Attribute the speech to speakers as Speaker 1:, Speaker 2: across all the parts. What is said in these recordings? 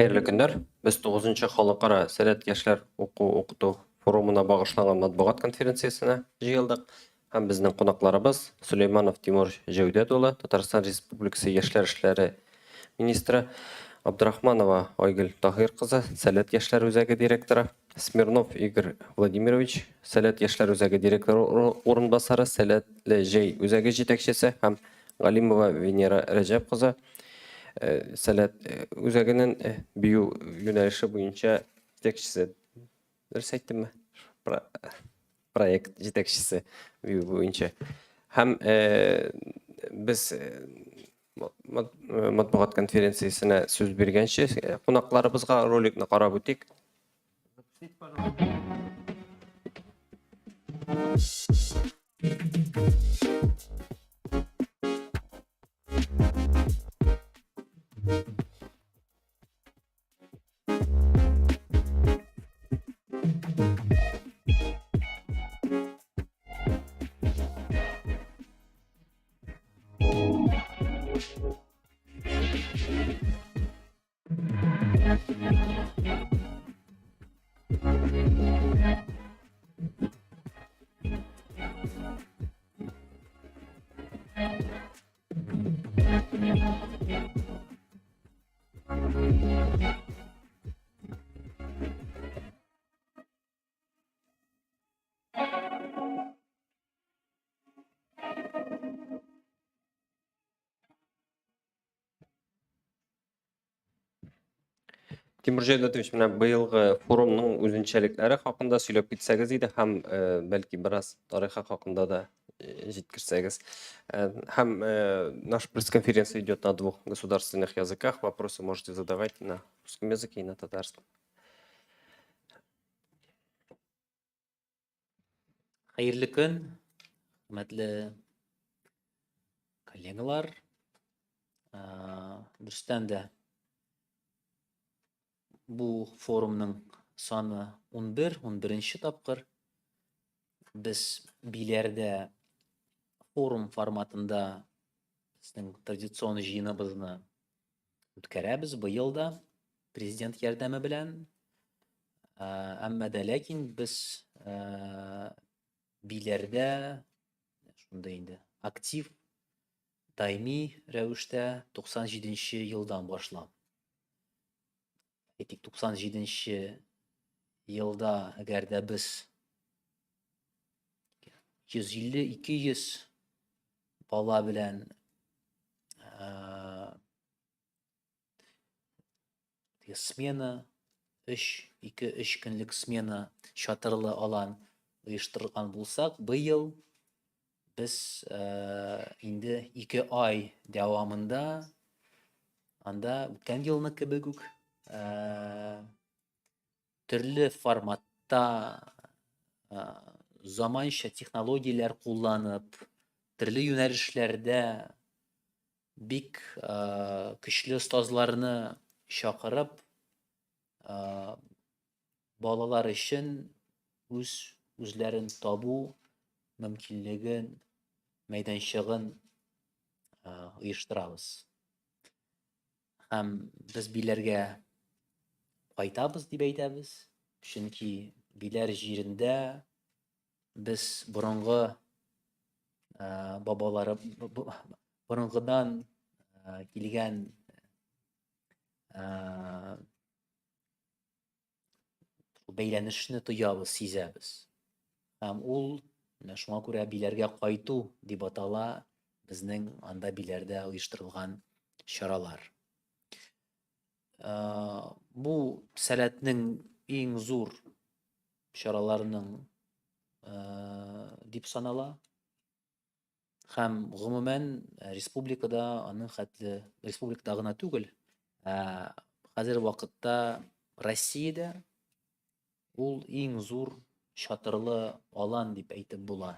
Speaker 1: Хәерле көннәр! Без 9 халыкара Сәләт яшьләр уку-укыту форумына багышланган матбугат конференциясенә җыелдык. Һәм безнең кунакларыбыз Сөләйманов Тимур Җәүдәт улы, Татарстан Республикасы яшьләр эшләре министры, Абдрахманова Айгөл Таһир кызы, Сәләт яшьләр үзәге директоры, Смирнов Игорь Владимирович, Сәләт яшьләр үзәге директоры урынбасары, Сәләтле җәй үзәге җитәкчесе һәм Галимова Венера Рәҗәп кызы, Сәләт үзәгенең бию юнәлеше буенча җитәкчесе. Дөрес әйттемме? Проект җитәкчесе бию буенча. Һәм без матбугат конференциясенә сүз биргәнче, кунакларыбызга роликны карап үтик. Запустите, пожалуйста. Тимур Җәүдәтович, менә быелгы форумның үзенчәлекләре хакында сөйләп китсәгез иде һәм бәлки бераз тарихы хакында да җиткерсәгез. Һәм наша пресс-конференция идет на двух государственных языках. Вопросы можете задавать на русском языке и на татарском.
Speaker 2: Хәерле көн, хөрмәтле коллегалар. Дөрестән дә бу форумның саны 11, 11 тапкыр. Без Биләрдә форум форматында безнең традицион җыеныбызны үткәрәбез быел да президент ярдәме белән. Әмма дә ләкин без Биләрдә шундый инде актив даими рәвештә 97 елдан башлап. Әйтик, 97 елда әгәр дә без 150-200 бала белән смена, 3, 2, 3 көнлек смена чатырлы алан оештырган булсак, быел без инде 2 ай дәвамында анда үткән елны кебек үк төрле форматта заманча технологияләр кулланып, төрле юнәлешләрдә бик көчле остазларны чакырып, балалар өчен үз үзләрен табу мөмкинлеген, мәйданчыгын оештырабыз. Һәм без Биләргә кайтабыз дип әйтәбез, чөнки Биләр җирендә без борынгы бабалары борынгыдан килгән бәйләнешне тоябыз, сизәбез. Һәм ул менә шуңа күрә Биләргә кайту дип атала безнең анда Биләрдә оештырылган чаралар. Бу сәләтнең иң зур чараларының дип санала. Һәм гомумән республикада аның хәтле республикада гына түгел, ә хәзер вакытта Россиядә ул иң зур чатырлы алан дип әйтеп була.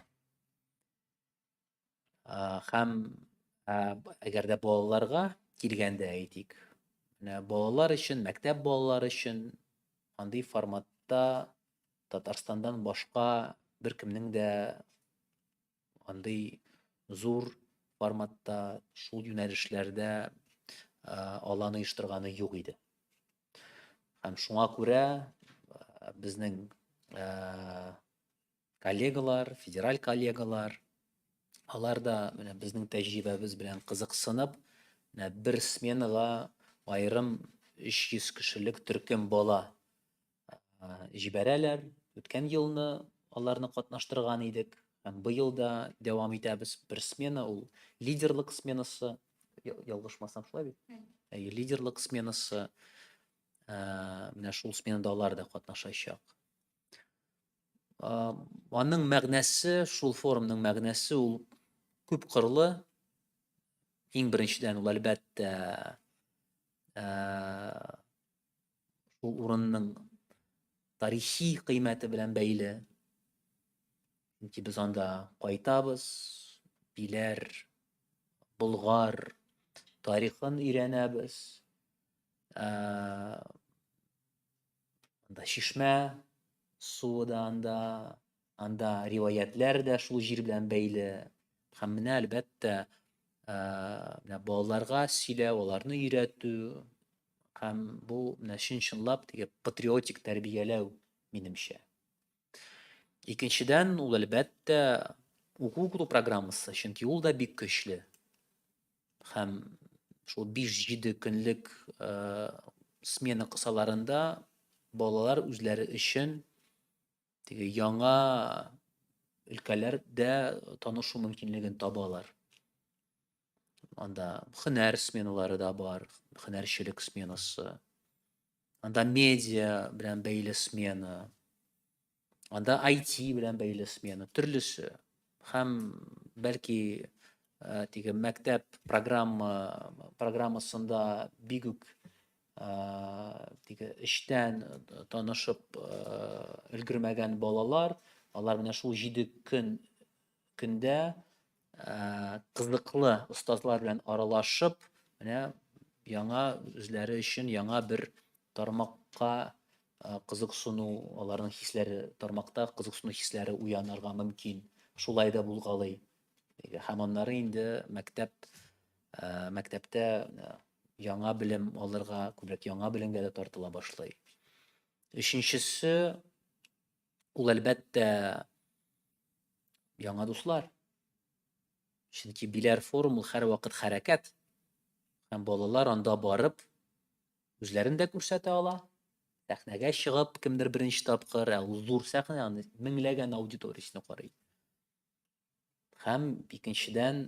Speaker 2: Һәм әгәр дә балаларга килгәндә әйтик, менә балалар өчен, мәктәп балалары өчен андый форматта Татарстандан башка беркемнең дә андый зур форматта шул юнәлешләрдә алан оештырганы юк иде. Һәм шуңа күрә безнең коллегалар, федераль коллегалар, алар да менә безнең тәҗрибәбез белән кызыксынып, менә бер сменага аерым 300 кешелек төркем бала җибәрәләр. Үткән елны аларны катнаштырган идек һәм быел да дәвам итәбез. Бер смена ул лидерлык сменасы, ялгышмасам шулай бит? Әйе, лидерлык сменасы. Менә шул сменада алар да катнашачак. Аның мәгънәсе, шул форумның мәгънәсе ул күп кырлы. Иң беренчедән ул әлбәттә шул урынның тарихи кыйммәте белән бәйле. Чөнки без анда кайтабыз, Биләр, Болгар тарихын өйрәнәбез. Анда чишмә суы да анда, анда риваятьләр дә шул җир белән бәйле. Һәм менә, әлбәттә, менә балаларга сөйләү, аларны өйрәтү һәм бу менә чын-чынлап теге патриотик тәрбияләү, минемчә. Икенчедән, ул әлбәттә уку укыту программасы, чөнки ул да бик көчле. Һәм шул 5-7 көнлек смена кысаларында балалар үзләре өчен теге яңа өлкәләрдә танышу мөмкинлеген табалар. Анда һөнәр сменалары да бар, һөнәрчелек сменасы. Анда медиа белән бәйле смена. Анда IT белән бәйле смена, төрлесе. Һәм бәлки э, теге мәктәп программа программасында бик үк э, теге эчтән танышып э, өлгермәгән балалар, алар менә шул 7 көн көндә кызыклы остазлар белән аралашып, менә яңа үзләре өчен яңа бер тармакка кызыксыну, аларның хисләре тармакта кызыксыну хисләре уянырга мөмкин. Шулай да булгалый. Һәм аннары инде мәктәп мәктәптә яңа белем алырга, күбрәк яңа белемгә дә тартыла башлый. Өченчесе ул әлбәттә яңа дуслар. Чөнки Биләр форум ул һәрвакыт хәрәкәт. Һәм балалар анда барып үзләрен дә күрсәтә ала. Сәхнәгә чыгып, кемдер беренче тапкыр, ә ул зур сәхнә, аны меңләгән аудиториясенә карый. Һәм икенчедән,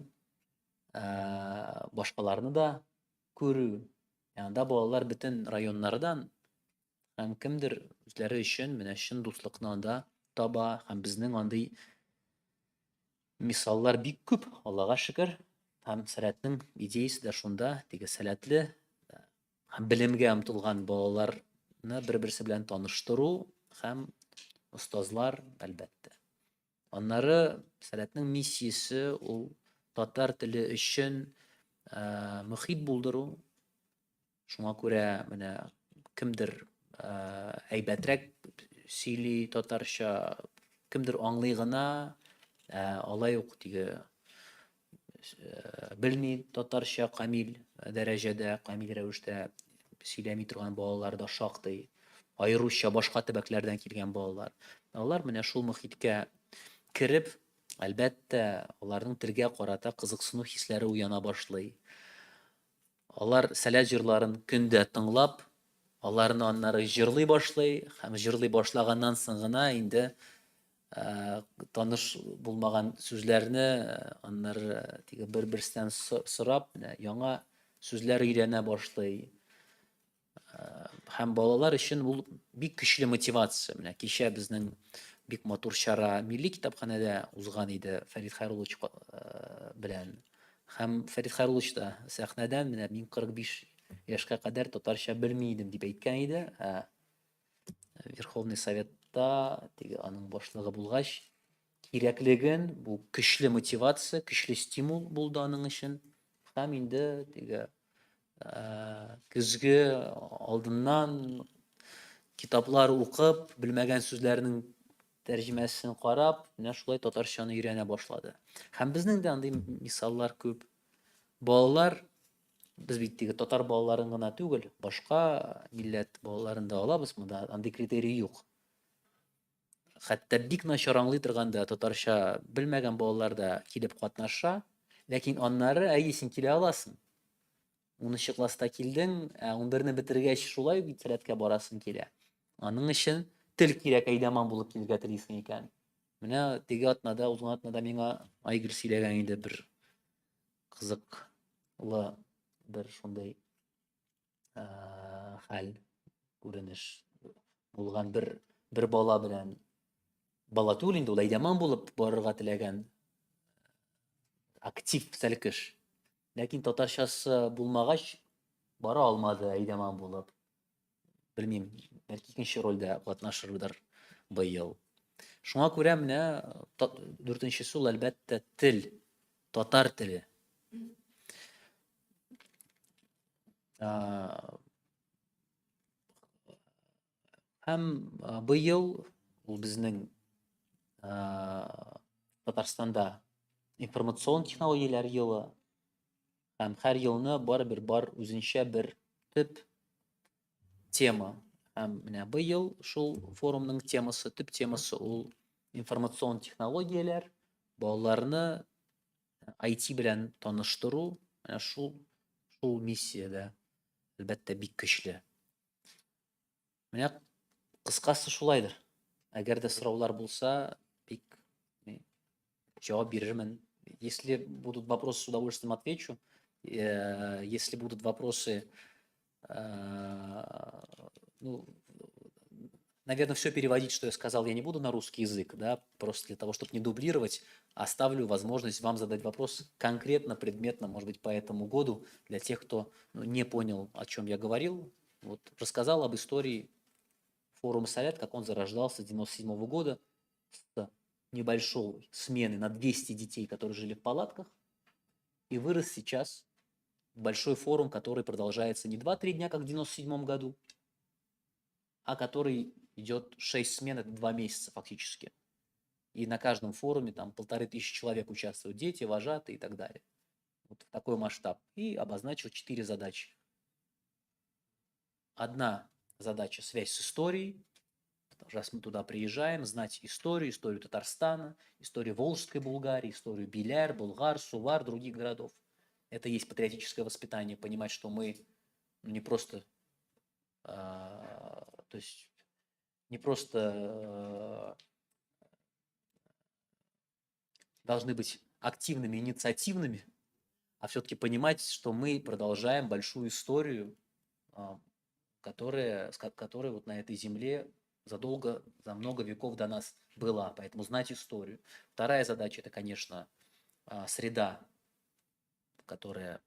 Speaker 2: башкаларны да күрү. Анда балалар бөтен районнардан һәм кемдер үзләре өчен менә чын дуслыкны анда таба һәм безнең андый мисаллар бик күп, Аллага шөкер. Һәм сәләтнең идеясе дә шунда, теге сәләтле һәм белемгә омтылган балаларны бер-берсе белән таныштыру һәм остазлар, әлбәттә. Аннары сәләтнең миссиясе ул татар теле өчен мөхит булдыру. Шуңа күрә менә кемдер әйбәтрәк сөйли татарча, кемдер аңлый гына, ә алай ук теге белми татарча камил дәрәҗәдә, камил рәвештә сөйләми торган балалар да шактый. Аеруча башка төбәкләрдән килгән балалар. Алар менә шул мохиткә кереп, әлбәттә, аларның телгә карата кызыксыну хисләре уяна башлый. Алар Сәләт җырларын көн дә тыңлап, аларны аннары җырлый башлый һәм җырлый башлаганнан соң гына инде таныш булмаган сүзләрне аннары теге бер-берсеннән сорап, менә яңа сүзләр өйрәнә башлый. Һәм балалар өчен ул бик көчле мотивация. Менә кичә безнең бик матур чара Милли китапханәдә узган иде Фәрит Хәйруллович белән. Һәм Фәрит Хәйруллович та сәхнәдән менә мин 45 яшькә кадәр татарча белми идем дип әйткән иде. Ә Верховный Советта теге аның башлыгы булгач, кирәклеген, бу көчле мотивация, көчле стимул булды аның өчен. Һәм инде теге көзге алдыннан китаплар укып, белмәгән сүзләрнең тәрҗемәсен карап, менә шулай татарчаны өйрәнә башлады. Һәм безнең дә андый мисаллар күп. Балалар Без бит теге татар балаларын гына түгел, башка милләт балаларын да алабыз, монда андый критерий юк. Хәтта бик начар аңлый торган да, татарча белмәгән балалар да килеп катнаша, ләкин аннары, әйе, син килә аласың. 10 класста килдең, ә 11-не бетергәч шулай ук Сәләткә барасың килә. Аның өчен тел кирәк, әйдәман булып килергә телисең икән. Менә теге атнада, узган атнада миңа Айгөл сөйләгән иде бер кызыклы бер шундый хәл, күренеш булган бер бала белән. Бала түгел инде ул, әйдәман булып барырга теләгән актив сәлкеш. Ләкин татарчасы булмагач, бара алмады әйдәман булып. Белмим, бәлки икенче рольдә катнашырдыр быел. Шуңа күрә менә дүртенчесе ул, әлбәттә, тел, татар теле. Һәм быел ул безнең Татарстанда информацион технологияләр елы. Һәм һәр елны барыбер бар үзенчә бер төп тема. Һәм менә быел шул форумның темасы, төп темасы ул информацион технологияләр, балаларны IT белән таныштыру, менә шул миссиядә әлбәттә бик көчле. Менә кыскасы шулайдыр. Әгәр дә сораулар булса, бик җавап бирермен. Если будут вопросы, с удовольствием отвечу. Если будут вопросы, ну, наверное, все переводить, что я сказал, я не буду на русский язык, да, просто для того, чтобы не дублировать, оставлю возможность вам задать вопрос конкретно, предметно, может быть, по этому году, для тех, кто, ну, не понял, о чем я говорил. Вот, рассказал об истории форума «Сәләт», как он зарождался с 97 года, с небольшой смены на 200 детей, которые жили в палатках, и вырос сейчас в большой форум, который продолжается не 2-3 дня, как в 97 году, а который идет 6 смен, это 2 месяца фактически. И на каждом форуме там 1500 человек участвуют, дети, вожатые и так далее. Вот такой масштаб. И обозначил 4 задачи. Одна задача — связь с историей. Раз мы туда приезжаем, знать историю, историю Татарстана, историю Волжской Булгарии, историю Биляр, Булгар, Сувар, других городов. Это и есть патриотическое воспитание, понимать, что мы не просто, то есть не просто должны быть активными, инициативными, а все-таки понимать, что мы продолжаем большую историю, которая вот на этой земле задолго, за много веков до нас была. Поэтому знать историю. Вторая задача — это, конечно, среда, которая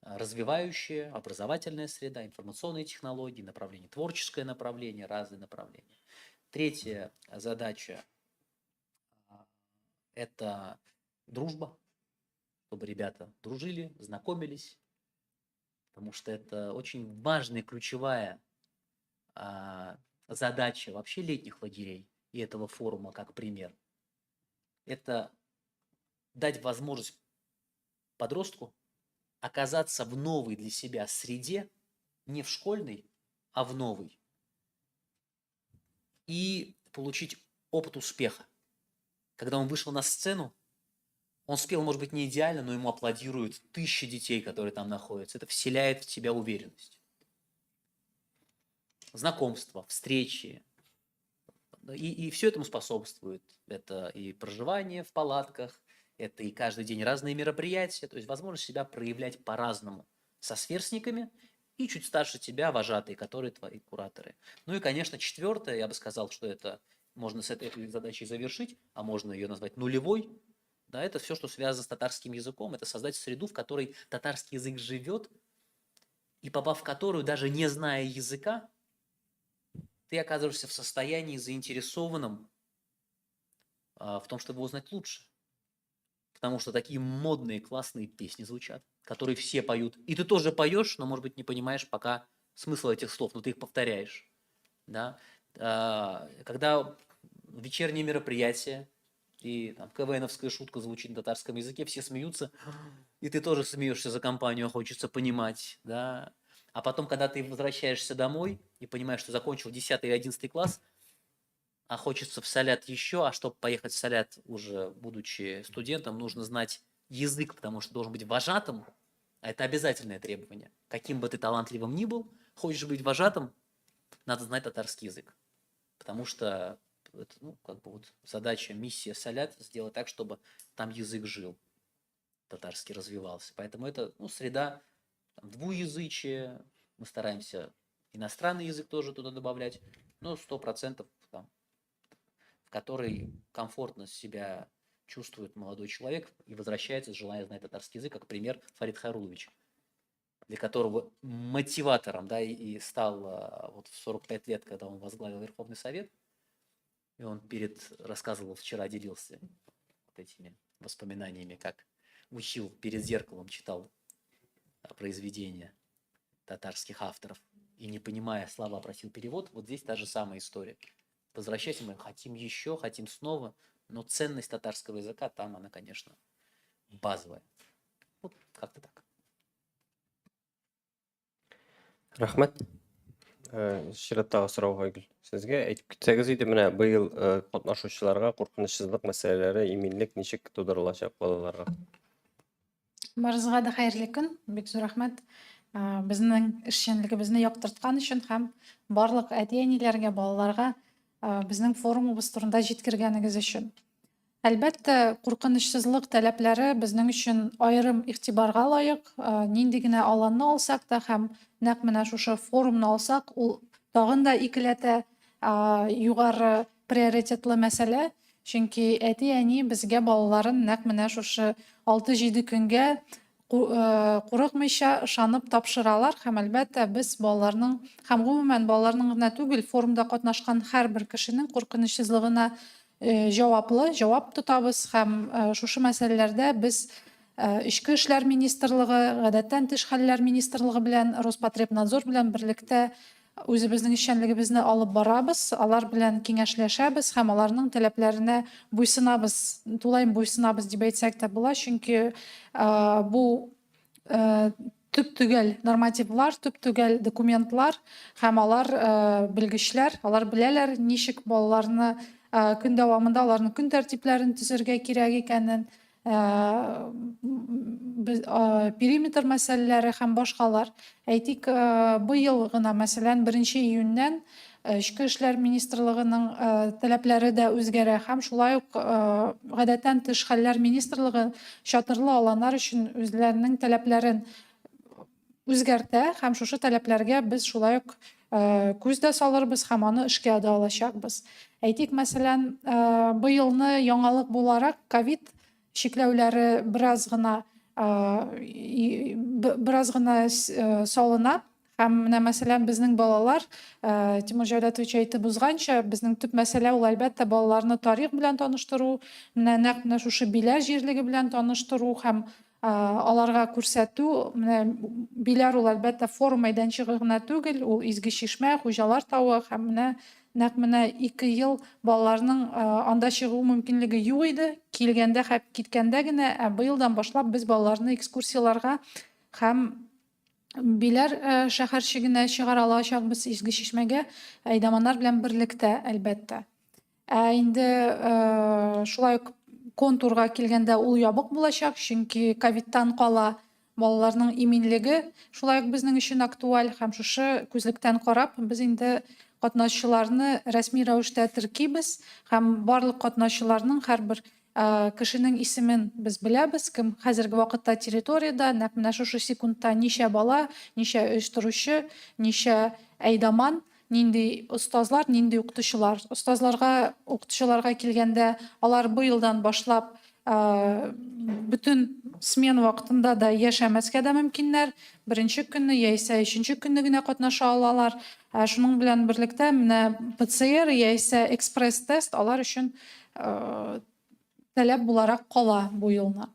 Speaker 2: развивающая, образовательная среда, информационные технологии, направление, творческое направление, разные направления. Третья задача — это дружба, чтобы ребята дружили, знакомились, потому что это очень важная, ключевая задача вообще летних лагерей и этого форума как пример. Это дать возможность подростку оказаться в новой для себя среде, не в школьной, а в новой, и получить опыт успеха. Когда он вышел на сцену, он спел, может быть, не идеально, но ему аплодируют тысячи детей, которые там находятся. Это вселяет в тебя уверенность. Знакомства, встречи. И все этому способствует. Это и проживание в палатках, это и каждый день разные мероприятия. То есть возможность себя проявлять по-разному. Со сверстниками и чуть старше тебя вожатые, которые твои кураторы. Ну и, конечно, четвертое, я бы сказал, что это можно с этой задачей завершить, а можно ее назвать нулевой. Да, это все, что связано с татарским языком, это создать среду, в которой татарский язык живет, и попав в которую, даже не зная языка, ты оказываешься в состоянии заинтересованном в том, чтобы узнать лучше. Потому что такие модные, классные песни звучат, которые все поют. И ты тоже поешь, но, может быть, не понимаешь пока смысл этих слов, но ты их повторяешь. Да? Когда вечернее мероприятие, и там КВНовская шутка звучит на татарском языке, все смеются. И ты тоже смеешься за компанию, хочется понимать, да. А потом, когда ты возвращаешься домой и понимаешь, что закончил 10 или 11 класс, а хочется в Салят еще, а чтобы поехать в Салят уже будучи студентом, нужно знать язык, потому что должен быть вожатым, а это обязательное требование. Каким бы ты талантливым ни был, хочешь быть вожатым, надо знать татарский язык. Потому что это, ну, как бы вот задача, миссия Салят сделать так, чтобы там язык жил, татарский развивался. Поэтому это, ну, среда там, двуязычия, мы стараемся иностранный язык тоже туда добавлять, но 100% там, в которой комфортно себя чувствует молодой человек и возвращается, желая знать татарский язык, как пример Фарид Хайрулович, для которого мотиватором, да, и стал вот в 45 лет, когда он возглавил Верховный Совет, и он перед рассказывал, вчера делился вот этими воспоминаниями, как учил перед зеркалом, читал произведения татарских авторов и, не понимая слова, просил перевод. Вот здесь та же самая история. Возвращайся, мы хотим еще, хотим снова, но ценность татарского языка там, она, конечно, базовая. Вот как-то так.
Speaker 1: Рәхмәт. Чираттагы сорау, Айгөл. Сезгә әйтеп китсәгез иде, менә быел катнашучыларга куркынычсызлык мәсьәләләре, иминлек ничек тудырылачак балаларга?
Speaker 3: Барыгызга да хәерле көн, бик зур рәхмәт. Безнең эшчәнлегебезне яктырткан өчен һәм барлык әти-әниләргә, балаларга безнең форумыбыз турында җиткергәнегез өчен. Әлбәттә, куркынычсызлык таләпләре безнең өчен аерым игътибарга лаек. Нинди генә аланны алсак та һәм нәкъ менә шушы форумны алсак, ул тагын да икеләтә югары приоритетлы мәсьәлә. Чөнки әти-әни безгә балаларын нәкъ менә шушы 6-7 көнгә курыкмыйча ышанып тапшыралар һәм, әлбәттә, без балаларның һәм гомумән балаларның гына түгел, форумда катнашкан һәрбер кешенең куркынычсызлыгына җаваплы, җавап тотабыз һәм шушы мәсьәләләрдә без Эчке эшләр министрлыгы, гадәттән тыш хәлләр министрлыгы белән, Роспотребнадзор белән берлектә үзебезнең эшчәнлегебезне алып барабыз, алар белән киңәшләшәбез һәм аларның таләпләренә буйсынабыз, тулаем буйсынабыз дип әйтсәк тә була, чөнки бу төп-төгәл нормативлар, төп-төгәл документлар һәм алар белгечләр, алар беләләр ничек балаларны көн дәвамында аларның көн тәртипләрен төзергә кирәк икәнен, периметр мәсьәләләре һәм башкалар. Әйтик, быел гына, мәсәлән, 1 июньнән Эчке эшләр министрлыгының таләпләре дә үзгәрә һәм шулай ук гадәттән тыш хәлләр министрлыгы чатырлы аланнар өчен үзләренең таләпләрен үзгәртә һәм шушы таләпләргә без шулай ук күз дә салырбыз һәм аны эшкә дә алачакбыз. Әйтик, мәсәлән, быелны яңалык буларак ковид чикләүләре бераз гына салына. Һәм менә, мәсәлән, безнең балалар, Тимур Җәүдәтович әйтеп узганча, безнең төп мәсьәлә ул, әлбәттә, балаларны тарих белән таныштыру, менә нәкъ менә шушы Биләр җирлеге белән таныштыру һәм аларга күрсәтү. Менә Биләр ул, әлбәттә, форум мәйданчыгы гына түгел, ул Изге Чишмә, Хуҗалар тавы һәм менә нәкъ менә 2 ел балаларның анда чыгу мөмкинлеге юк иде, килгәндә һәм киткәндә генә, ә быелдан башлап без балаларны экскурсияләргә һәм Биләр шәһәрчегенә чыгара алачакбыз, Изге Чишмәгә, әйдаманнар белән берлектә, әлбәттә. Ә инде шулай ук контурга килгәндә ул ябык булачак, чөнки ковидтан кала балаларның иминлеге шулай ук безнең өчен актуаль һәм шушы күзлектән карап без инде катнашучыларны рәсми рәвештә теркибез һәм барлык катнашучыларның һәрбер кешенең исемен без беләбез, кем хәзерге вакытта территориядә, нәкъ менә шушы секундта ничә бала, ничә оештыручы, ничә әйдаман, нинди остазлар, нинди укытучылар. Остазларга, укытучыларга килгәндә, алар быелдан башлап бөтен смена вакытында да яшәмәскә дә мөмкиннәр. Беренче көнне яисә өченче көнне генә катнаша алалар. Шуның белән берлектә менә ПЦР яисә экспресс-тест алар өчен таләп буларак кала бу елны.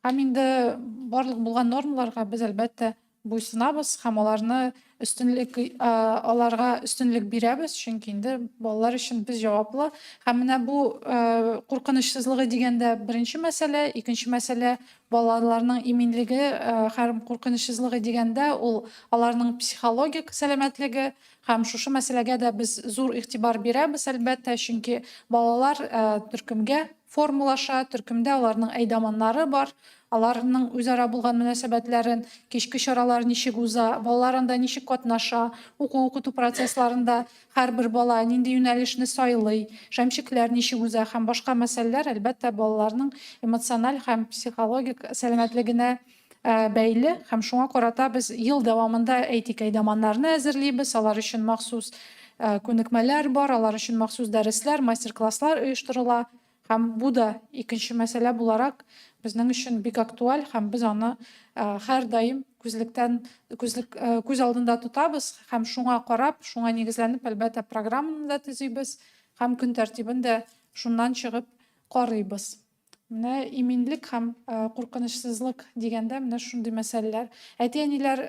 Speaker 3: Һәм инде барлык булган нормаларга без, әлбәттә, буйсынабыз һәм аларны өстенлек аларга өстенлек бирәбез, чөнки инде балалар өчен без җаваплы. Һәм менә бу куркынычсызлыгы дигәндә беренче мәсьәлә, икенче мәсьәлә балаларның иминлеге һәм куркынычсызлыгы дигәндә ул аларның психологик сәламәтлеге. Һәм шушы мәсьәләгә дә без зур игътибар бирәбез, әлбәттә, чөнки балалар төркемгә формалаша, төркемдә аларның әйдаманнары бар, аларның үзара булган мөнәсәбәтләрен, кичке чаралар ничек уза, балалар анда ничек катнаша, уку-укыту процессларында һәрбер бала нинди юнәлешне сайлый, шәмчекләр ничек уза һәм башка мәсьәләләр, әлбәттә, балаларның эмоциональ һәм психологик сәламәтлегенә бәйле. Һәм шуңа карата без ел дәвамында, әйтик, әйдаманнарны әзерлибез, алар өчен махсус күнекмәләр бар, алар өчен махсус дәресләр, мастер-класслар оештырыла. Һәм бу да икенче мәсьәлә буларак безнең өчен бик актуаль, һәм без аны һәрдаим күзлектән күзлек күз алдында тотабыз һәм шуңа карап, шуңа нигезләнеп, әлбәттә, программаны да төзибез һәм көн тәртибен дә шуннан чыгып карыйбыз. Менә иминлек һәм куркынычсызлык дигәндә менә шундый мәсьәләләр. Әти-әниләр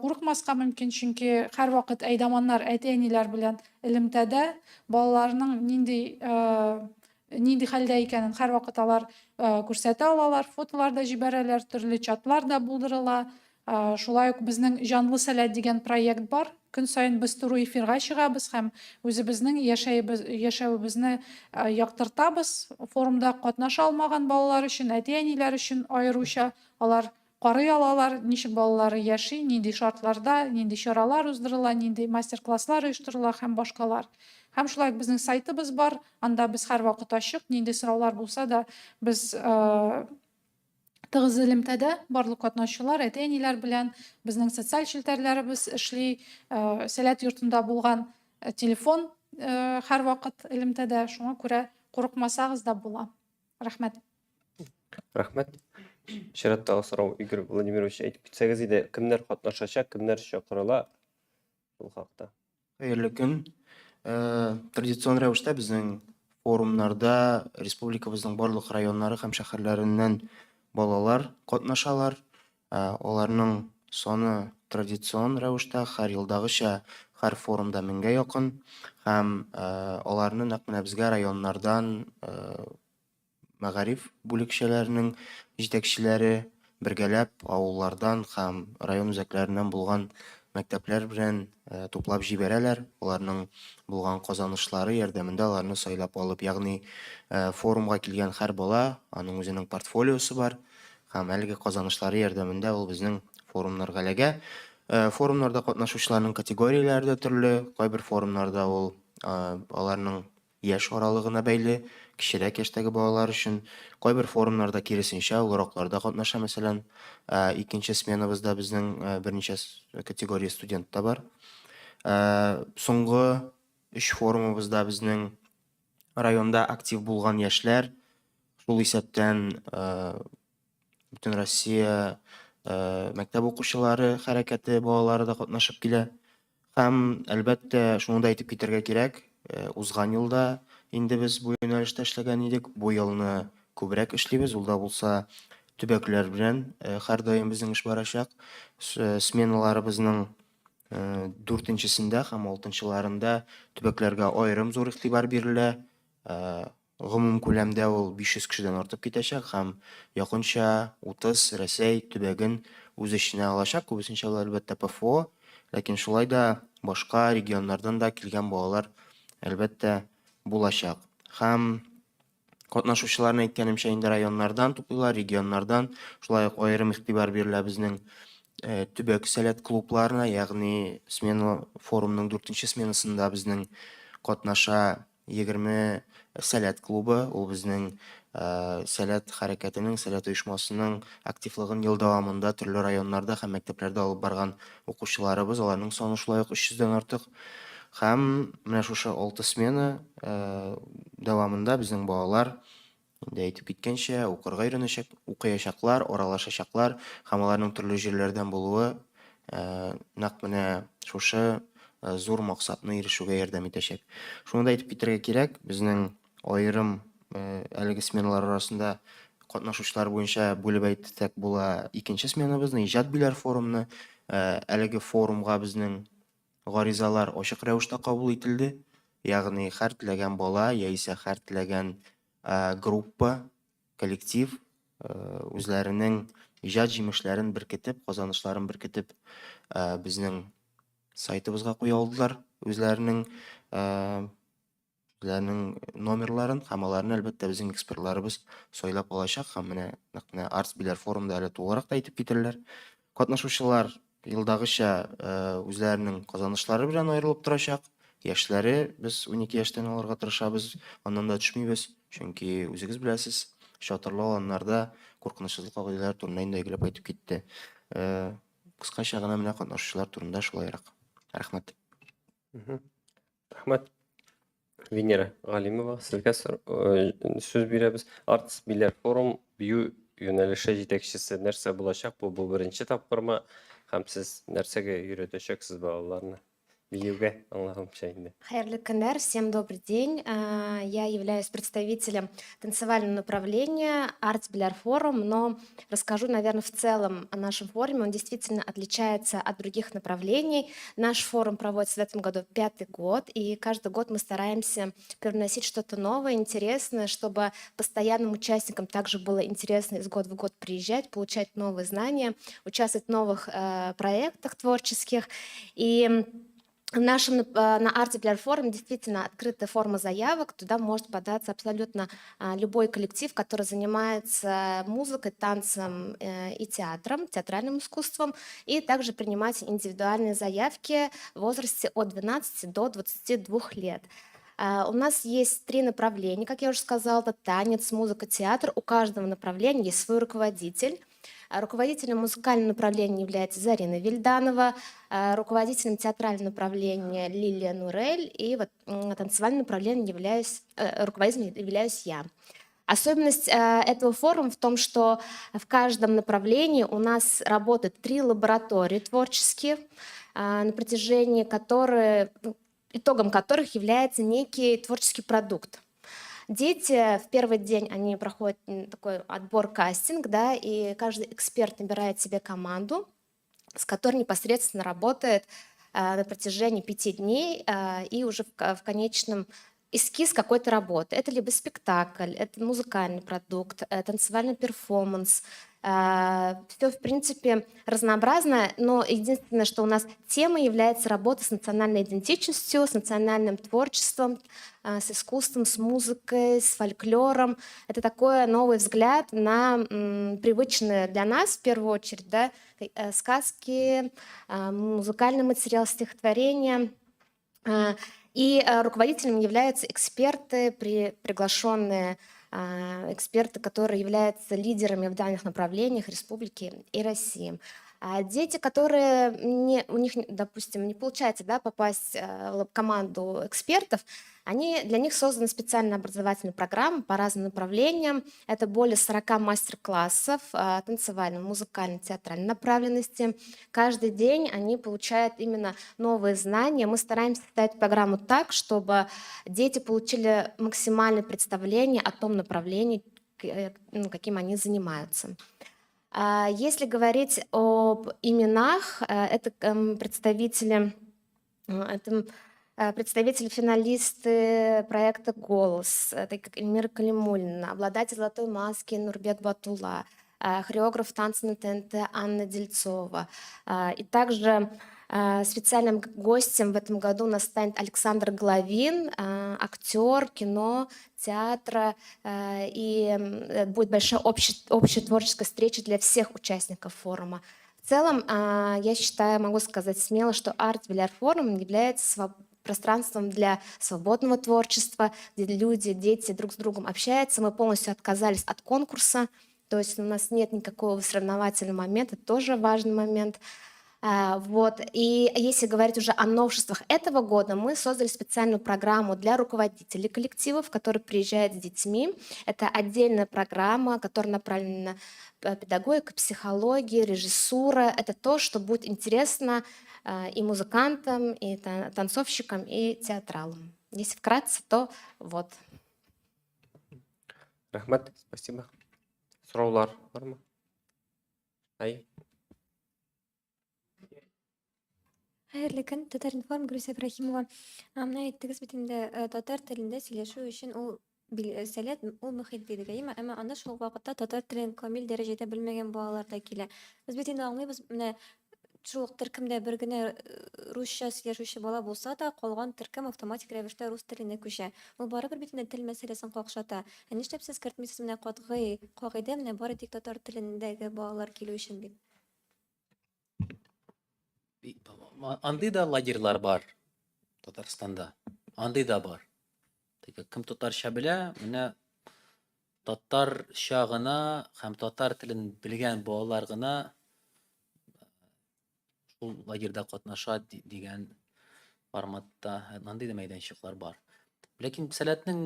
Speaker 3: курыкмаска мөмкин, чөнки һәрвакыт әйдаманнар әти-әниләр белән элемтәдә, балаларының нинди нинди хәлдә икәнен һәрвакыт алар күрсәтә алалар, фотолар да җибәрәләр, төрле чатлар да булдырыла. Шулай ук безнең Җанлы сәләт дигән проект бар. Көн саен без туры эфирга чыгабыз һәм үзебезнең яшәебез, яшәвебезне яктыртабыз. Форумда катнаша алмаган балалар өчен, әти-әниләр өчен аеруча алар карый алалар, ничек балалары яши, нинди шартларда, нинди чаралар уздырыла, нинди мастер-класслар оештырыла һәм башкалар. Һәм шулай ук безнең сайтыбыз бар, анда без һәрвакыт ачык, нинди сораулар булса да, без тыгыз элемтәдә барлык катнашучылар, әти-әниләр белән безнең социаль челтәрләребез эшли, Сәләт йортында булган телефон һәрвакыт элемтәдә, шуңа күрә курыкмасагыз да була. Рәхмәт.
Speaker 1: Рәхмәт. Чираттагы сорау, Игорь Владимирович, әйтеп китсәгез иде, кемнәр катнашачак, кемнәр чакырыла шул хакта?
Speaker 4: Хәерле көн. Традицион рәвештә безнең форумнарда республикабызның барлык районнары һәм шәһәрләреннән балалар катнашалар. Аларның саны традицион рәвештә һәр елдагыча һәр форумда меңгә якын һәм аларны нәкъ менә безгә районнардан Мәгариф бүлекчәләренең җитәкчеләре бергәләп авыллардан һәм район үзәкләреннән булган мәктәпләр белән туплап җибәрәләр. Аларның булган казанышлары ярдәмендә аларны сайлап алып, ягъни форумга килгән һәр бала, аның үзенең портфолиосы бар һәм әлеге казанышлары ярдәмендә ул безнең форумнарга эләгә. Форумнарда катнашучыларның категорияләре дә төрле. Кайбер форумнарда ул аларның Яшь аралыгына бәйле, кечерәк яшьтәге балалар өчен. Кайбер форумнарда киресенчә, олыраклар да катнаша, мәсәлән, икенче сменабызда безнең берничә категория студент та бар. Соңгы өч форумыбызда безнең районда актив булган яшьләр, шул исәптән Бөтенроссия мәктәп укучылары хәрәкәте балалары да катнашып килә. Һәм, әлбәттә, шуны да әйтеп китәргә кирәк, узган елда инде без бу юнәлештә эшләгән идек, бу елны күбрәк эшлибез, ул да булса төбәкләр белән һәрдаим безнең эш барачак. Сменаларыбызның дүртенчесендә һәм алтынчыларында төбәкләргә аерым зур игътибар бирелә. Гомум күләмдә ул 500 кешедән артып китәчәк һәм якынча 30 Рәсәй төбәген үз эченә алачак. Күбесенчә ул, әлбәттә, ПФО, ләкин шулай да башка регионнардан да килгән балалар, әлбәттә, булачак. Һәм катнашучыларны, әйткәнемчә, инде районнардан туплыйлар, регионнардан. Шулай ук аерым игътибар бирелә безнең төбәк сәләт клубларына, ягъни смена форумның дүртенче сменасында безнең катнаша 20 Сәләт клубы, ул безнең Сәләт хәрәкәтенең, Сәләт оешмасының активлыгын ел дәвамында төрле районнарда һәм мәктәпләрдә алып барган укучыларыбыз, аларның саны шулай ук 300 дән артык. Һәм менә шушы алты смена дәвамында безнең балалар, инде әйтеп киткәнчә, укырга өйрәнәчәк, укыячаклар, аралашачаклар һәм аларның төрле җирләрдән булуы нәкъ менә шушы зур максатны ирешүгә ярдәм итәчәк. Шуны да әйтеп китәргә кирәк, безнең аерым әлеге сменалар арасында катнашучылар буенча бүлеп әйтсәк була икенче сменабызны, Иҗат Биләр форумны. Әлеге форумга безнең Гаризалар ачык рәвештә кабул ителде. Ягъни һәр теләгән бала яисә һәр теләгән группа, коллектив үзләренең иҗат җимешләрен беркетеп, казанышларын беркетеп, безнең сайтыбызга куя алдылар үзләренең үзләренең номерларын һәм аларны, әлбәттә, безнең экспертларыбыз сайлап алачак һәм менә нәкъ менә Арс Биләр форумда әле тулырак та әйтеп китерләр. Катнашучылар елдагыча үзләренең казанышлары белән аерылып торачак. Яшьләре без 12 яшьтән алырга тырышабыз, аннан да төшмибез, чөнки үзегез беләсез, чатырлы аланнарда куркынычсызлык кагыйдәләре турында инде әйгеләп әйтеп китте. Кыскача гына менә катнашучылар турында шулайрак. Рәхмәт.
Speaker 1: Рәхмәт. Венера Галимова, сезгә сүз бирәбез. Артс Биләр форум бию юнәлеше җитәкчесе нәрсә булачак бу? Бу беренче тапкырмы? Һәм сез нәрсәгә өйрәтәчәксез балаларны? Биюгә, аңлаганымча инде.
Speaker 5: Хәерле көннәр, всем добрый день. Я являюсь представителем танцевального направления Arts Bilar Forum, но расскажу, наверное, в целом о нашем форуме. Он действительно отличается от других направлений. Наш форум проводится в этом году пятый год, и каждый год мы стараемся привносить что-то новое, интересное, чтобы постоянным участникам также было интересно из года в год приезжать, получать новые знания, участвовать в новых проектах творческих. И в нашем, на Арте Биләр форуме действительно открытая форма заявок. Туда может податься абсолютно любой коллектив, который занимается музыкой, танцем и театром, театральным искусством, и также принимать индивидуальные заявки в возрасте от 12 до 22 лет. У нас есть три направления, как я уже сказала, это танец, музыка, театр. У каждого направления есть свой руководитель. Руководителем музыкального направления является Зарина Вильданова, руководителем театрального направления Лилия Нурель, и вот танцевальным направлением являюсь, руководителем являюсь я. Особенность этого форума в том, что в каждом направлении у нас работают три лаборатории творческие, на протяжении которых, ну, итогом которых является некий творческий продукт. Дети в первый день, они проходят такой отбор-кастинг, да, и каждый эксперт набирает себе команду, с которой непосредственно работает на протяжении 5 дней и уже в конечном эскиз какой-то работы. Это либо спектакль, это музыкальный продукт, танцевальный перформанс. Все, в принципе, разнообразно, но единственное, что у нас тема является работа с национальной идентичностью, с национальным творчеством, с искусством, с музыкой, с фольклором. Это такой новый взгляд на привычные для нас, в первую очередь, да, сказки, музыкальный материал, стихотворения. И руководителем являются эксперты, приглашенные эксперты, которые являются лидерами в данных направлениях республики и России. А дети, которые не, у них, допустим, не получается, да, попасть в команду экспертов, для них создана специальная образовательная программа по разным направлениям. Это более 40 мастер-классов танцевальной, музыкальной, театральной направленности. Каждый день они получают именно новые знания. Мы стараемся составить программу так, чтобы дети получили максимальное представление о том направлении, ну, каким они занимаются. Если говорить об именах, это представители, финалисты проекта «Голос», это как Эльмира Калимуллина, обладатель «Золотой маски» Нурбек Батулла, хореограф танца на ТНТ Анна Дельцова. И также специальным гостем в этом году у нас станет Александр Головин, актер кино, театра, и будет большая общая творческая встреча для всех участников форума. В целом, я считаю, могу сказать смело, что Арт Биләр форум является пространством для свободного творчества, где люди, дети друг с другом общаются. Мы полностью отказались от конкурса, то есть у нас нет никакого соревновательного момента, тоже важный момент. Вот. И если говорить уже о новшествах этого года, мы создали специальную программу для руководителей коллективов, которые приезжают с детьми. Это отдельная программа, которая направлена на педагогику, психологию, режиссура. Это то, что будет интересно и музыкантам, и танцовщикам, и театралам. Если вкратце, то вот.
Speaker 1: Рәхмәт, спасибо. Сораулар бармы? Ай.
Speaker 6: Хәерле көн, Татар-информ, Гөлүсә Ибраһимова. Менә әйттегез бит инде, татар телендә сөйләшү өчен ул Сәләт, ул мөхит дидек, әйеме? Әмма анда шул ук вакытта татар телен камил дәрәҗәдә белмәгән балалар да килә. Без бит инде аңлыйбыз, менә шул ук төркемдә бер генә русча сөйләшүче бала булса да, калган төркем автоматик рәвештә рус теленә күчә. Ул барыбер бит инде тел мәсьәләсен какшата. Ә нишләп сез кертмисез менә катгый кагыйдә, менә бары тик татар телендәге балалар килү өчен дип?
Speaker 2: Андый да лагерьлар бар Татарстанда. Андый да бар. Теге кем татарча белә, менә татарча гына һәм татар телен белгән балалар гына шул лагерьда катнаша дигән форматта андый да мәйданчыклар бар. Ләкин Сәләтнең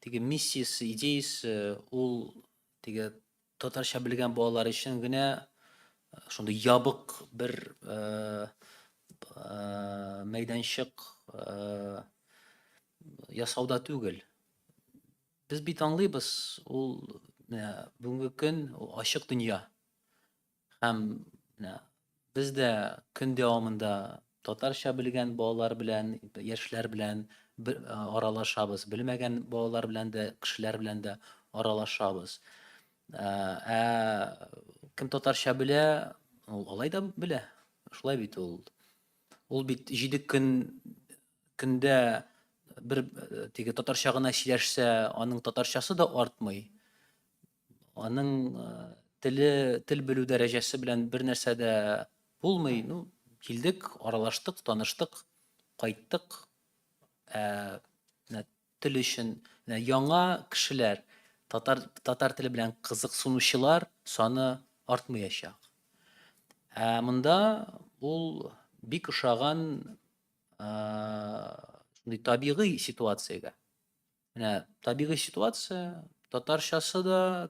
Speaker 2: теге миссиясе, идеясе ул теге татарча белгән балалар өчен генә шундый ябык бер мәйданчык ясауда түгел. Без бит аңлыйбыз, ул менә бүгенге көн ул ачык дөнья. Һәм менә без дә көн дәвамында татарча белгән балалар белән, яшьләр белән аралашабыз, белмәгән балалар белән дә, кешеләр белән дә аралашабыз. Ә кем татарча белә, ул алай да белә. Шулай бит ул. Ул бит 7 көн көндә бер теге татарча гына сөйләшсә, аның татарчасы да артмый. Аның теле, тел белү дәрәҗәсе белән бер нәрсә дә булмый. Ну, килдек, аралаштык, таныштык, кайттык. Ә менә тел өчен менә яңа кешеләр, татар татар теле белән кызыксынучылар саны артмаячак. Ә монда ул бик ошаган шундый табигый ситуациягә. Менә табигый ситуация, татарчасы да,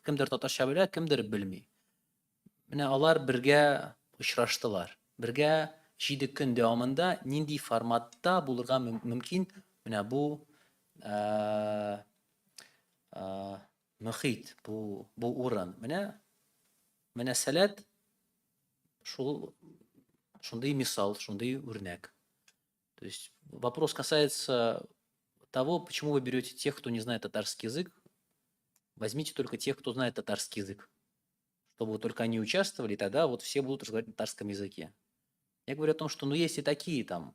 Speaker 2: кемдер татарча белә, кемдер белми. Менә алар бергә очраштылар. Бергә 7 көн дәвамында нинди форматта булырга мөмкин менә бу мөхит, бу урын. Менә Сәләт шул шундый мисал, шундый үрнәк. То есть вопрос касается того, почему вы берете тех, кто не знает татарский язык. Возьмите только тех, кто знает татарский язык. Чтобы вот только они участвовали, и тогда вот все будут разговаривать на татарском языке. Я говорю о том, что ну, есть и такие там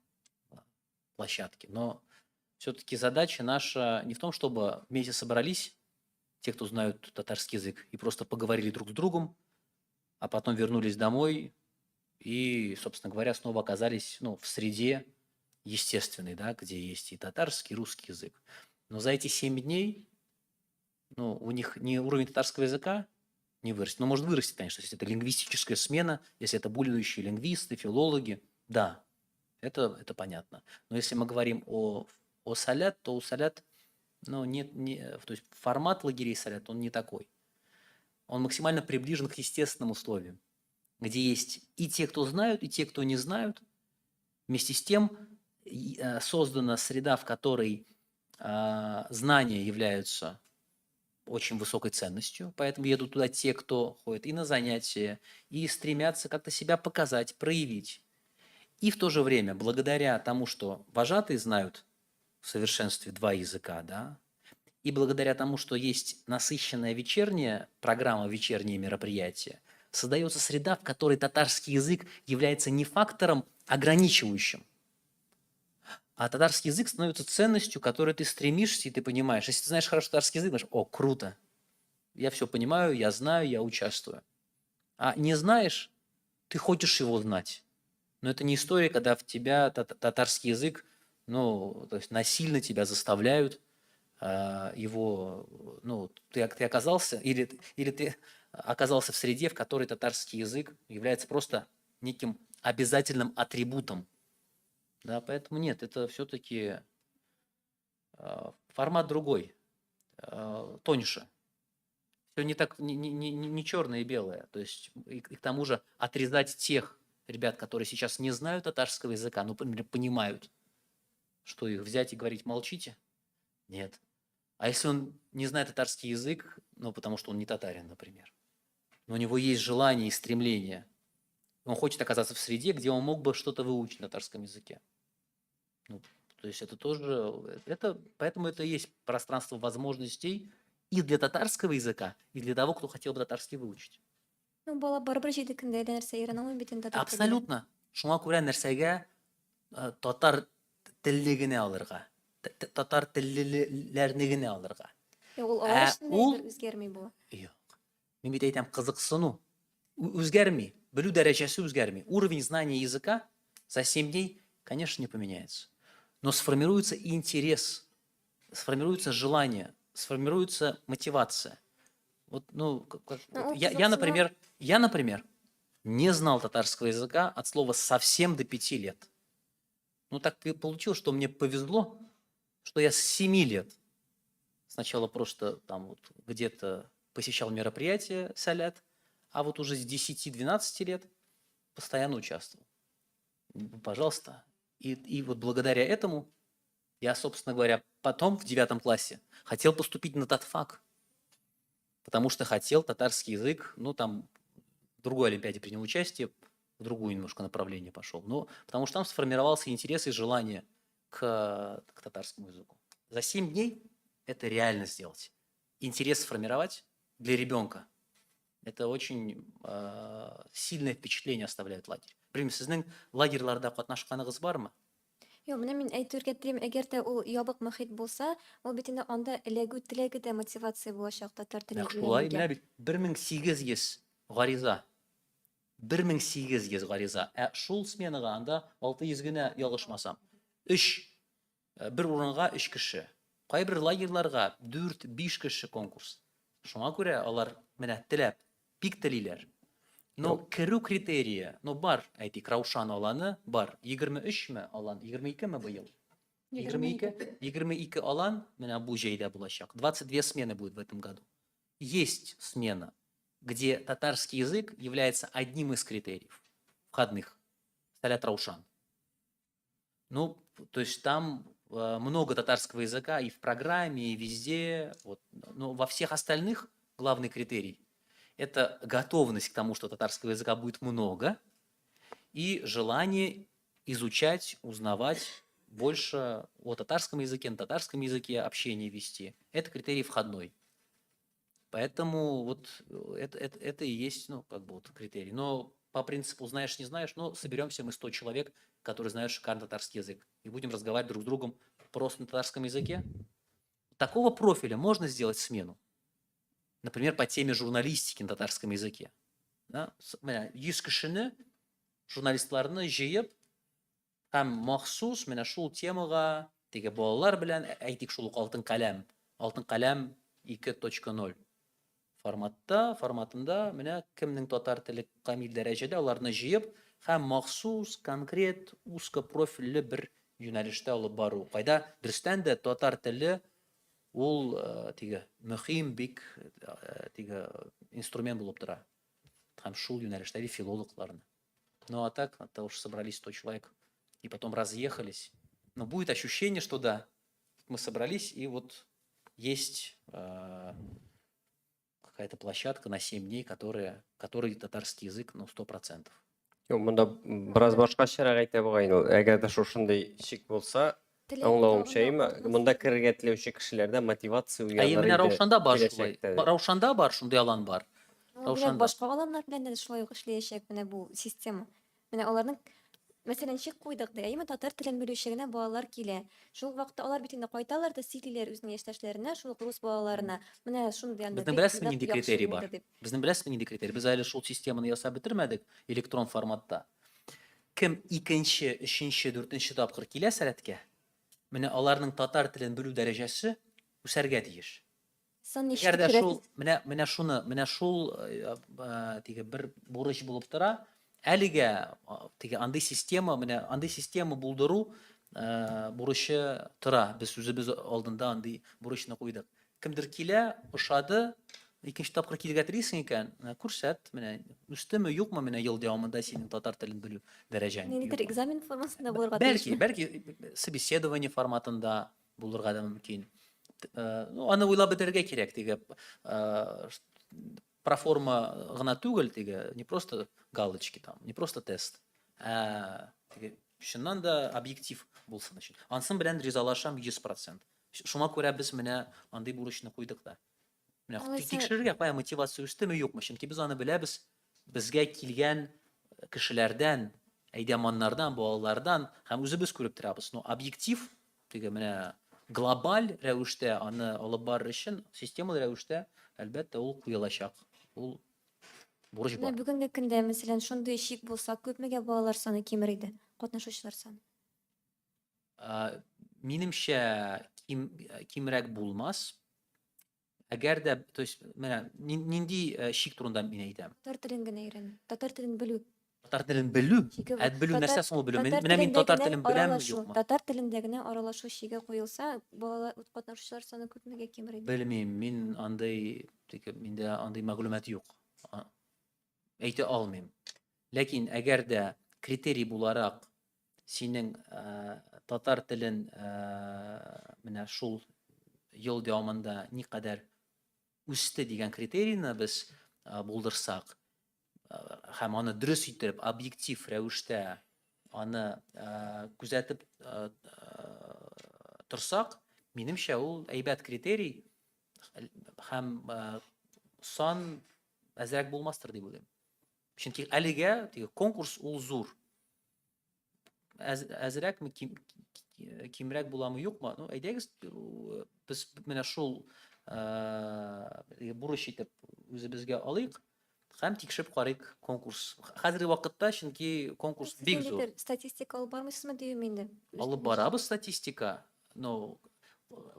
Speaker 2: площадки, но все-таки задача наша не в том, чтобы вместе собрались те, кто знают татарский язык, и просто поговорили друг с другом, а потом вернулись домой и, собственно говоря, снова оказались, ну, в среде естественной, да, где есть и татарский, и русский язык. Но за эти 7 дней, ну, у них не уровень татарского языка не вырастет. Ну, может вырасти, конечно, если это лингвистическая смена, если это будущие лингвисты, филологи, да, это понятно. Но если мы говорим о Салят, то у Салят, ну, нет, не, то есть формат лагерей Салят, он не такой. Он максимально приближен к естественным условиям, где есть и те, кто знают, и те, кто не знают. Вместе с тем создана среда, в которой знания являются очень высокой ценностью, поэтому едут туда те, кто ходит и на занятия, и стремятся как-то себя показать, проявить. И в то же время, благодаря тому, что вожатые знают в совершенстве 2 языка, да, и благодаря тому, что есть насыщенная вечерняя программа, вечерние мероприятия, создается среда, в которой татарский язык является не фактором ограничивающим, а татарский язык становится ценностью, к которой ты стремишься, и ты понимаешь. Если ты знаешь хорошо татарский язык, думаешь, о, круто, я все понимаю, я знаю, я участвую. А не знаешь, ты хочешь его знать. Но это не история, когда в тебя татарский язык, ну, то есть насильно тебя заставляют его, ну, ты оказался, или ты оказался в среде, в которой татарский язык является просто неким обязательным атрибутом. Да, поэтому нет, это все-таки формат другой, тоньше. Все не так, не черное и белое. То есть, и к тому же отрезать тех ребят, которые сейчас не знают татарского языка, но, например, понимают, что их взять и говорить молчите? Нет. А если он не знает татарский язык, ну, потому что он не татарин, например, но у него есть желание и стремление Он хочет оказаться в среде, где он мог бы что-то выучить на татарском языке. Ну, то есть это тоже, это, поэтому это и есть пространство возможностей и для татарского языка, и для того, кто хотел бы татарский выучить.
Speaker 6: Ну, бала барыбер җиде көндә дә нәрсә өйрәнә алмый бит инде татар теленә.
Speaker 2: Абсолютно. Шуңа күрә нәрсәгә э, татар телле генә алырга, татар теллеләрне генә алырга.
Speaker 6: Юк, ул алар
Speaker 2: Ә
Speaker 6: өчен дә
Speaker 2: ул
Speaker 6: әйбер үзгәрми бу.
Speaker 2: Юк. Мин бит әйтәм, кызыксыну үзгәрми, белү дәрәҗәсе үзгәрми. Уровень знания языка за 7 дней, конечно, не поменяется. Но сформируется интерес, сформируется желание, сформируется мотивация. Вот, ну, как,
Speaker 6: Ну,
Speaker 2: вот
Speaker 6: ул
Speaker 2: я,
Speaker 6: кызыксыну
Speaker 2: например, я, например, не знал татарского языка от слова совсем до 5 лет. Ну, так получилось, что мне повезло, что я с 7 лет сначала просто там вот где-то посещал мероприятия Сәләт, а вот уже с 10-12 лет постоянно участвовал. Пожалуйста. И вот благодаря этому я, собственно говоря, потом в 9 классе хотел поступить на татфак, потому что хотел татарский язык, ну там в другой олимпиаде принял участие, в другое немножко направление пошел. Но потому что там сформировался интерес и желание к татарскому языку. За 7 дней это реально сделать. Интерес сформировать для ребенка. Это очень сильное впечатление оставляет лагерь. Белмим, сезнең лагерьларда катнашканыгыз бармы?
Speaker 6: Юк, менә мин әйтергә телим, әгәр дә ул ябык мохит булса, ул бит инде анда эләгү теләге дә мотивация булачак татар телен
Speaker 2: Нәкъ шулай,
Speaker 6: өйрәнүгә.
Speaker 2: менә бит 1800 гариза. 1800 гариза. Ә шул сменага анда 600 генә ялгышмасам. Өч, бер урынга өч кеше. Кайбер лагерьларга 4-5 кеше конкурс. Шуңа күрә алар менә теләп, бик телиләр. Но керү критерие, ну бар, әйтик, Раушан аланы бар. 23 ме алан, 22 ме быел? 22, 22 алан менә бу җәйдә булачак. 22 смены будет в этом году. Есть смена, где татарский язык является одним из критериев входных. Сәләт Раушан. Ну, то есть там много татарского языка и в программе, и везде. Вот. Но во всех остальных главный критерий – это готовность к тому, что татарского языка будет много, и желание изучать, узнавать больше о татарском языке, на татарском языке общение вести. Это критерий входной. Поэтому вот это и есть, ну, как бы вот критерий. Но по принципу знаешь, не знаешь, но соберемся мы 100 человек, которые знают шикарный татарский язык, и будем разговаривать друг с другом просто на татарском языке. Такого профиля можно сделать смену. Например, по теме журналистики на татарском языке. Да? Менә 100 кешене журналистларны җыеп һәм махсус менә шул темага теге балалар белән әйтик шул ук Алтын каләм, Алтын каләм 2.0 форматта, форматында менә кемнең татар теле камил дәрәҗәдә аларны җыеп һәм махсус конкрет узкопрофильле бер юнәлештә алып бару. Кайда дөрестән дә татар теле ул теге мөһим бик теге инструмент булып тора. Һәм шул юнәлештәге филологларны. Ну а так, от того, что собрались 100 человек и потом разъехались, но будет ощущение, что да, мы собрались, и вот есть какая-то площадка на 7 дней, которой татарский язык, ну, 100%.
Speaker 1: Юк, монда бераз башкачарак әйтә бугай инде ул. Әгәр дә шушындый чик булса,
Speaker 6: Теләк
Speaker 1: аңлавымча,
Speaker 6: тагын да
Speaker 1: әйме,
Speaker 6: артмас
Speaker 1: монда
Speaker 6: иде.
Speaker 1: керергә теләүче кешеләрдә мотивация
Speaker 2: Әйе,
Speaker 1: уяныр
Speaker 2: менә
Speaker 1: иде
Speaker 2: Раушанда бар шулай.
Speaker 1: киләчәктә.
Speaker 2: Раушанда бар, шундый алан бар.
Speaker 6: Ну, менә
Speaker 2: Раушанда.
Speaker 6: башка аланнар белән дә шулай ук эшләячәк менә бу система. Менә аларның мәсәлән, чик куйдык ди, әйеме, татар телен белүче генә балалар килә. Шул вакытта алар бит инде кайталар да сөйлиләр үзенең яшьтәшләренә, шул ук рус балаларына. Менә шундый анда
Speaker 2: Безнең
Speaker 6: бик
Speaker 2: беләсезме
Speaker 6: нык
Speaker 2: нинди
Speaker 6: яхшы
Speaker 2: критерий
Speaker 6: булды
Speaker 2: бар?
Speaker 6: дип.
Speaker 2: Безнең беләсезме нинди критерий? Без әле шул системаны ясап бетермәдек электрон форматта. Кем икенче, өченче, дүртенче тапкыр килә Сәләткә, менә аларның татар телен белү дәрәҗәсе үсәргә тиеш.
Speaker 6: Сан ничек
Speaker 2: Әгәр дә
Speaker 6: тикшерәсез?
Speaker 2: шул, менә шуны, менә шул теге бер бурыч булып тора. Әлегә теге андый система, менә андый система булдыру бурычы тора. Без үзебез алдында андый бурычны куйдык. Кемдер килә, ошады, икенче тапкыр килергә телисең икән, менә күрсәт, менә үстеме, юкмы менә ел дәвамында синең татар телен белү дәрәҗәң,
Speaker 6: Ниндидер
Speaker 2: юкмы?
Speaker 6: экзамен формасында булырга
Speaker 2: Бәлки,
Speaker 6: тиешме?
Speaker 2: бәлки собеседование форматында булырга да мөмкин. Ну, аны уйлап бетерергә кирәк, теге Проформа гына түгел теге, не просто галочки там, не просто тест, ә теге чыннан да объектив булсын өчен. Ансын белән ризалашам 100%. Шуңа күрә без менә андый бурычны куйдык та. Менә тикшерергә кая мотивация үстеме, юкмы? Чөнки без аны беләбез, безгә килгән кешеләрдән, әйдәманнардан, балалардан һәм үзебез күреп торабыз. Но объектив, теге менә глобаль рәвештә аны алып барыр өчен системалы рәвештә, әлбәттә, ул куелачак. Ул бурыч
Speaker 6: Менә
Speaker 2: бар.
Speaker 6: бүгенге көндә, мәсәлән, шундый чик булса, күпмегә балалар саны кимер иде? Катнашучылар саны.
Speaker 2: Минемчә, ким, кимрәк булмас. Әгәр дә, то есть, менә нинди чик турында мин әйтәм.
Speaker 6: Татар телен генә өйрәнү, татар телен белү.
Speaker 2: Татар телен белү?
Speaker 6: Чиге
Speaker 2: Ә белү нәрсә соң ул белү? Менә мин татар телен беләмме, юкмы?
Speaker 6: Татар телендә генә аралашу чиге куелса, балалар катнашучылар саны күпмегә кимер иде?
Speaker 2: Белмим, мин андый, миндә андый мәгълүмат юк. Әйтә алмыйм. Ләкин әгәр дә критерий буларак синең татар телен менә шул ел дәвамында никадәр үсте дигән критерийны без булдырсак һәм аны дөрес итеп, объектив рәвештә аны күзәтеп торсак, минемчә, ул әйбәт критерий һәм сан әзрәк булмастыр дип уйлыйм. Чөнки әлегә теге конкурс ул зур. Әз, әзрәкме, ким, кимрәк буламы, юкмы? Ну, әйдәгез, без менә шул бурыч итеп үзебезгә алыйк һәм тикшереп карыйк конкурс. Хәзерге вакытта, чөнки конкурс бик зур.
Speaker 6: Статистика алып бармыйсызмы диюем инде.
Speaker 2: Алып барабыз статистика, но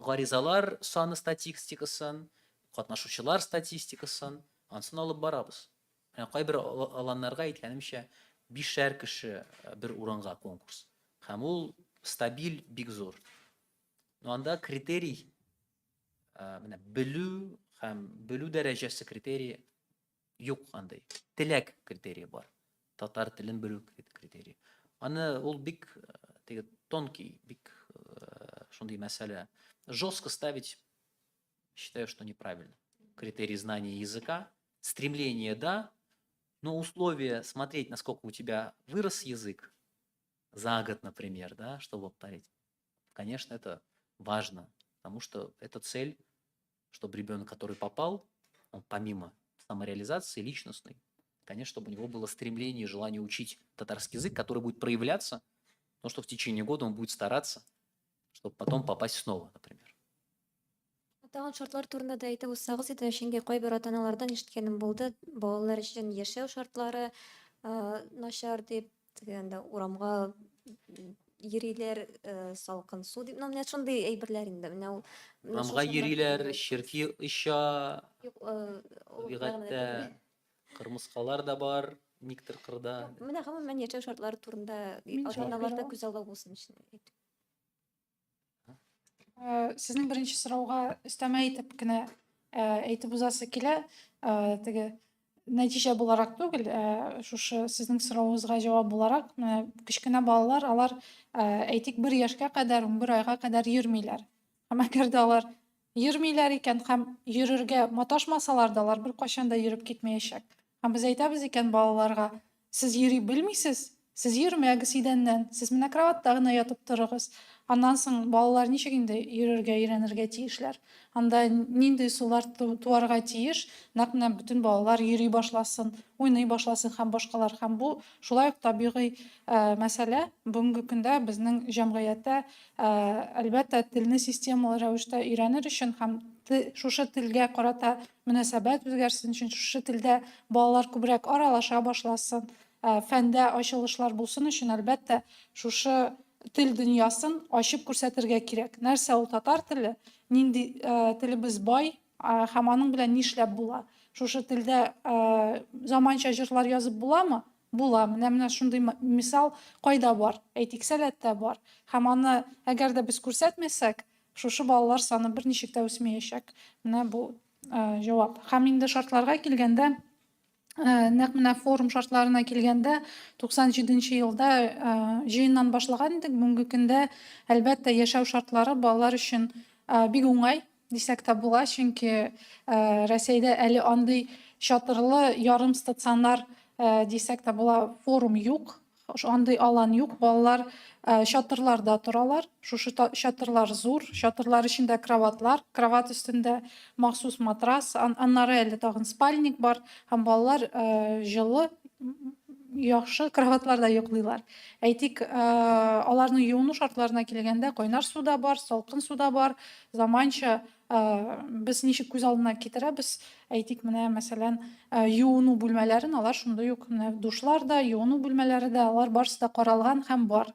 Speaker 2: гаризалар саны статистикасын, катнашучылар статистикасын, ансын алып барабыз. Менә кайбер аланнарга, әйткәнемчә, бишәр кеше бер урынга конкурс. Һәм ул стабиль бик зур. Но анда критерий менә белү һәм белү дәрәҗәсе критерий юк андый. Теләк критерие бар. Татар телен белү критерие. Аны ул бик теге тонкий, бик шундый мәсьәлә. Жестко ставить, считаю, что неправильно. Критерий знания языка, стремление, да, но условие смотреть, насколько у тебя вырос язык за год, например, да, чтобы повторить. Конечно, это важно, потому что это цель, чтобы ребенок, который попал, он помимо самореализации личностной, конечно, чтобы у него было стремление и желание учить татарский язык, который будет проявляться, но что в течение года он будет стараться, чтобы потом попасть снова, например.
Speaker 6: Тагын шартлар турында да әйтеп узсагыз иде, чөнки кайбер ата-аналардан ишеткәнем булды, балалар өчен яшәү шартлары начар дип, дигәндә урамга йөриләр, салкын су дип, ну менә шундый әйберләр инде. Менә ул
Speaker 2: урамга йөриләр, черки оча, табигатьтә кырмыскалар да бар, никтер кырда.
Speaker 6: Менә гомумән яшәү шартлары турында ата-аналарда күзаллау булсын өчен әйтү.
Speaker 3: Сезнең беренче сорауга өстәмә итеп кенә әйтеп узасы килә. Теге нәтиҗә буларак түгел, шушы сезнең соравыгызга җавап буларак, менә кечкенә балалар, алар, әйтик, бер яшькә кадәр, 11 айга кадәр йөрмиләр. Һәм әгәр дә алар йөрмиләр икән һәм йөрергә маташмасалар да, алар беркайчан да йөреп китмәячәк. Һәм без әйтәбез икән балаларга, сез йөри белмисез, сез йөрмәгез идәннән, сез менә кроватьта гына ятып торыгыз. Аннан соң балалар ничек инде йөрергә өйрәнергә тиешләр? Анда нинди ысуллар туарга тиеш, нәкъ менә бөтен балалар йөри башласын, уйный башласын һәм башкалар. Һәм бу шулай ук табигый мәсьәлә. Бүгенге көндә безнең җәмгыятьтә, әлбәттә, телне системалы рәвештә өйрәнер өчен һәм шушы телгә карата мөнәсәбәт үзгәрсен өчен, шушы телдә балалар күбрәк аралаша башласын, фәндә ачылышлар булсын өчен, әлбәттә, шушы тел дөньясын ачып күрсәтергә кирәк. Нәрсә ул татар теле, нинди телебез бай һәм аның белән нишләп була? Шушы телдә заманча җырлар язып буламы? Була. Менә шундый мисал кайда бар? Әйтик, Сәләттә бар. Һәм аны әгәр дә без күрсәтмәсәк, шушы балалар саны берничек тә үсмәячәк. Менә бу җавап. Һәм инде шартларга килгәндә, нәкъ менә форум шартларына килгәндә, 97 елда җыеннан башлаган идек. Бүгенге көндә, әлбәттә, яшәү шартлары балалар өчен бик уңай дисәк тә була, чөнки Рәсәйдә әле андый чатырлы ярым стационар дисәк тә була, форум юк. Андый алан юк, балалар чатырларда торалар. Шушы чатырлар зур, чатырлар эчендә кроватьлар, кровать өстендә махсус матрас, аннары әле тагын спальник бар, һәм балалар җылы, яхшы кроватьларда йоклыйлар. Әйтик, аларның юыну шартларына килгәндә, кайнар су да бар, салкын су да бар, заманча без ничек күз алдына китерәбез, әйтик, менә, мәсәлән, юыну бүлмәләрен, алар шундый ук, менә душлар да, юыну бүлмәләре дә, алар барысы да каралган һәм бар.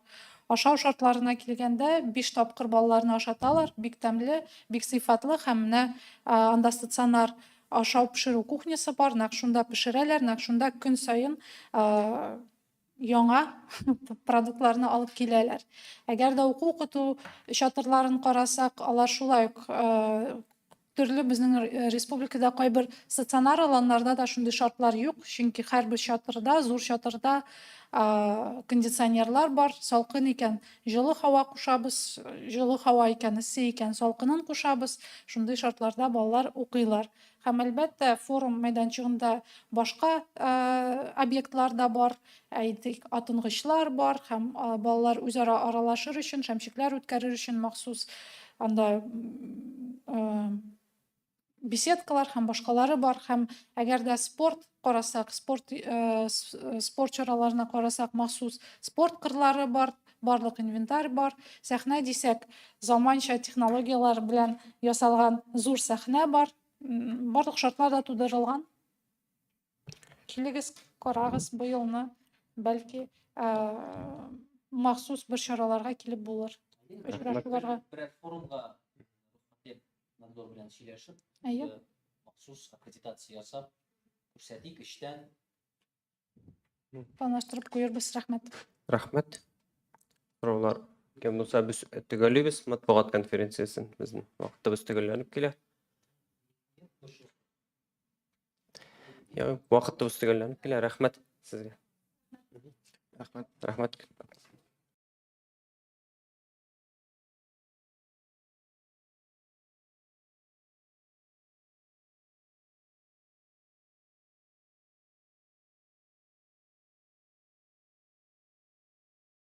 Speaker 3: Ашау шартларына килгәндә, 5 тапкыр балаларны ашаталар, бик тәмле, бик сыйфатлы һәм менә анда стационар ашау пешерү кухнясы бар, нәкъ шунда пешерәләр, нәкъ шунда көн саен яңа продуктларны алып киләләр. Әгәр дә уку-укыту чатырларын карасак, алар шулай ук төрле безнең республикада кайбер стационар аланнарда да шундый шартлар юк, чөнки һәрбер чатырда, зур чатырда кондиционерлар бар, салкын икән, җылы һава кушабыз, җылы һава икән, эссе икән, салкынын кушабыз. Шундый шартларда балалар укыйлар. Һәм, әлбәттә, форум мәйданчыгында башка объектлар да бар, әйтик, атынгычлар бар һәм балалар үзара аралашыр өчен, шәмчекләр үткәрер өчен махсус анда беседкалар һәм башкалары бар. Һәм әгәр дә спорт карасак, спорт спорт чараларына карасак, махсус спорт кырлары бар, барлык инвентарь бар. Сәхнә дисәк, заманча технологияләр белән ясалган зур сәхнә бар. Барлык шартлар да тудырылган. Килегез, карагыз быелны, бәлки махсус бер чараларга килеп булыр. Очрашуларга.
Speaker 2: Берәр форумга надзор белән сөйләшеп,
Speaker 3: Әйе.
Speaker 2: махсус аккредитация ясап, күрсәтик эчтән.
Speaker 3: Планлаштырып куербыз, рәхмәт.
Speaker 1: Рәхмәт. Сораулар кем булса, без төгәллибез матбугат конференциясен. Безнең вакытыбыз төгәлләнеп килә. Я, вакытыбыз төгәлләнеп килә. Рәхмәт сезгә.
Speaker 4: Рәхмәт.
Speaker 1: Рәхмәт.